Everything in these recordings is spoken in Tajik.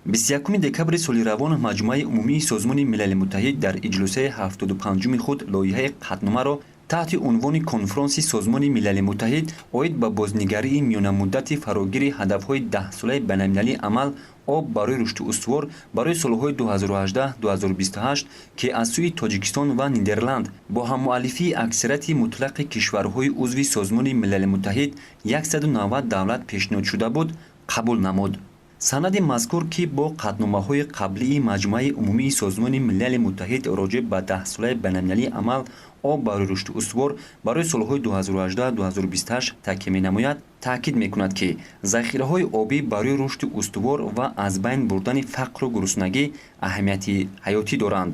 21 декабри соли равон Маҷмӯаи умумии Созмони Милали Муттаҳид дар иҷлосияи 75-уми худ лоиҳаи қатъномаро таҳти унвони Конфронси Созмони Милали Муттаҳид оид ба бознигарии миёнамуддати фарогири ҳадафҳои даҳсолаи байналмилалии амал «Об барои рушди устувор» барои солҳои 2018-2028, ки аз сӯи Тоҷикистон ва Нидерланд бо ҳаммуаллифии аксарияти мутлақи кишварҳои узви Созмони Милали Муттаҳид, 190 давлат, пешниҳод шуда буд, қабул намуд. Санади мазкур, ки бо қатъномаҳои қаблии Маҷмӯаи умумии Созмони Милали Муттаҳид роҷеъ ба даҳсолаи байналмилалии амал «Об барои рушди устувор» барои солҳои 2018-2028 такя менамояд, таъкид мекунад, ки захираҳои обӣ барои рушди устувор ва аз байн бурдани фақру гуруснагӣ аҳамияти ҳаётӣ доранд.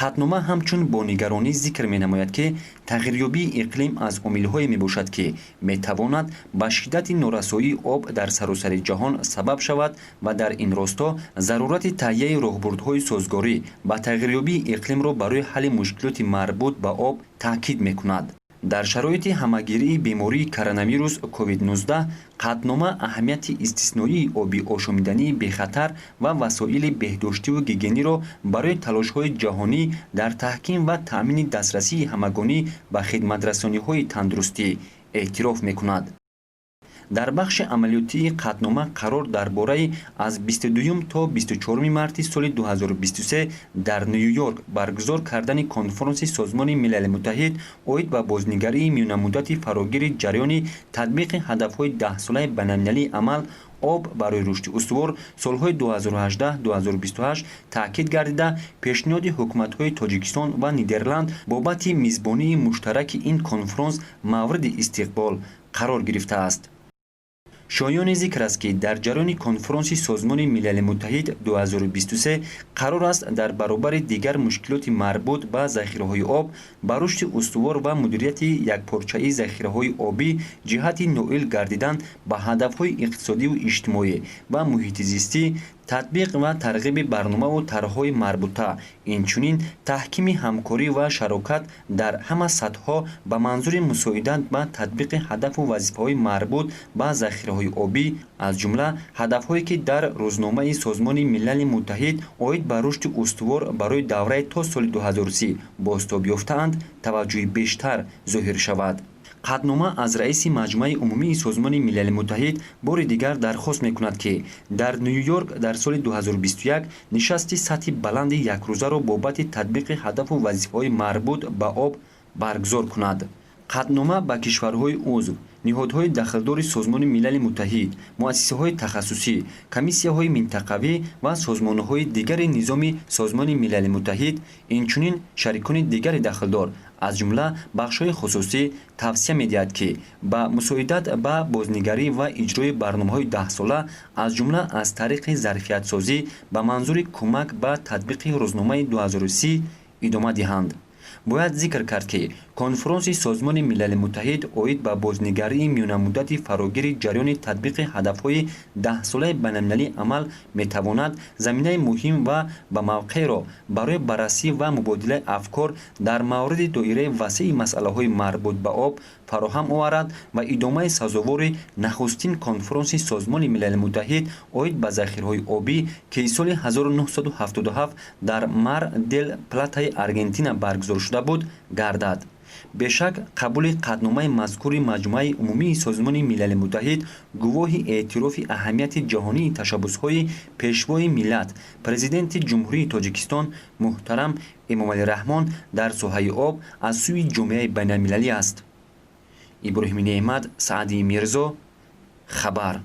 Қатънома ҳамчун бо нигаронӣ зикр менамояд, ки тағйирёбии иқлим аз омилҳое мебошад, ки метавонад ба шиддати норасоии об дар саросари ҷаҳон сабаб шавад ва дар ин росто зарурати таҳияи роҳбурдҳои созгорӣ ба тағйирёбии иқлимро барои ҳалли мушкилоти марбут ба об таъкид мекунад. Дар шароити ҳамагирии бемории коронавирус COVID-19 қатънома аҳамияти истисноии оби ошомидании бехатар ва васоили беҳдоштиву гигиениро барои талошҳои ҷаҳонӣ дар таҳким ва таъмини дастрасии ҳамагонӣ ба хидматрасониҳои тандурустӣ эътироф мекунад. Дар бахши амалиётии қатънома қарор дар бораи аз 22 то 24 марти соли 2023 дар Ню-Йорк баргузор кардани Конфронси Созмони Милали Муттаҳид оид ба бознигарии миёнамуддати фарогири ҷараёни татбиқи ҳадафҳои даҳсолаи байналмилалии амал «Об барои рушди устувор» солҳои 2018-2028 таъкид гардида, пешниҳоди ҳукуматҳои Тоҷикистон ва Нидерланд бобати мизбонии муштараки ин конфронс мавриди истиқбол қарор гирифтааст. Шоёни зикр аст, ки дар ҷараёни Конфронси Созмони Милали Муттаҳид 2023 қарор аст дар баробари дигар мушкилоти марбут ба захираҳои об, ба рушди устувор ва мудирияти якпорчаи захираҳои обӣ ҷиҳати ноил гардидан ба ҳадафҳои иқтисодиву иҷтимоӣ ва муҳити зистӣ, татбиқ ва тарғиби барномаву тарҳҳои марбута, инчунин таҳкими ҳамкорӣ ва шарокат дар ҳама сатҳҳо ба манзури мусоидат ба татбиқи ҳадафу вазифаҳои марбут ба захираҳои обӣ, аз ҷумла ҳадафҳое, ки дар Рӯзномаи Созмони Милали Муттаҳид оид ба рушди устувор барои давраи то соли 2030 бозтоб ёфтаанд, таваҷҷӯҳи бештар зоҳир шавад. Қатънома аз раиси Маҷмӯаи умумии Созмони Милали Муттаҳид бори дигар дархост мекунад, ки дар Ню-Йорк дар соли 2021 нишасти сатҳи баланди якрӯзаро бобати татбиқи ҳадафу вазифаҳои марбут ба об баргузор кунад. Қатънома ба кишварҳои узв, ниҳодҳои дахлдори Созмони Милали Муттаҳид, муассисаҳои тахассусӣ, комиссияҳои минтақавӣ ва созмонҳои дигари низоми Созмони Милали Муттаҳид, инчунин шарикони дигари дахлдор, аз ҷумла бахшҳои хусусӣ, тавсия медиҳад, ки ба мусоидат ба бознигарӣ ва иҷрои барномаҳои даҳсола, аз ҷумла аз тариқи зарфиятсозӣ ба манзури кӯмак ба татбиқи Рӯзномаи 2030 идома диҳанд. Бояд зикр кард, ки Конфронси Созмони Милали Муттаҳид оид ба бознигарии миёнамуддати фарогири ҷараёни татбиқи ҳадафҳои даҳсолаи байналмилалии амал метавонад заминаи муҳим ва ба мавқеъро барои баррасӣ ва мубодилаи афкор дар мавриди доираи васеи масъалаҳои марбут ба об фароҳам оварад ва идомаи сазовори нахустин Конфронси Созмони Милали Муттаҳид оид ба захираҳои обӣ, ки соли 1977 дар Мар дел Платаи Аргентина баргузор шуда буд, гардад. Бешак, қабули қатъномаи мазкури Маҷмӯаи умумии Созмони Милали Муттаҳид гувоҳи эътирофи аҳамияти ҷаҳонии ташаббусҳои Пешвои миллат, Президенти Ҷумҳурии Тоҷикистон муҳтарам Эмомалӣ Раҳмон дар соҳаи об аз сӯи ҷомеаи байналмилалӣ аст. Иброҳими Неъмат, Саъди Мирзо, хабар.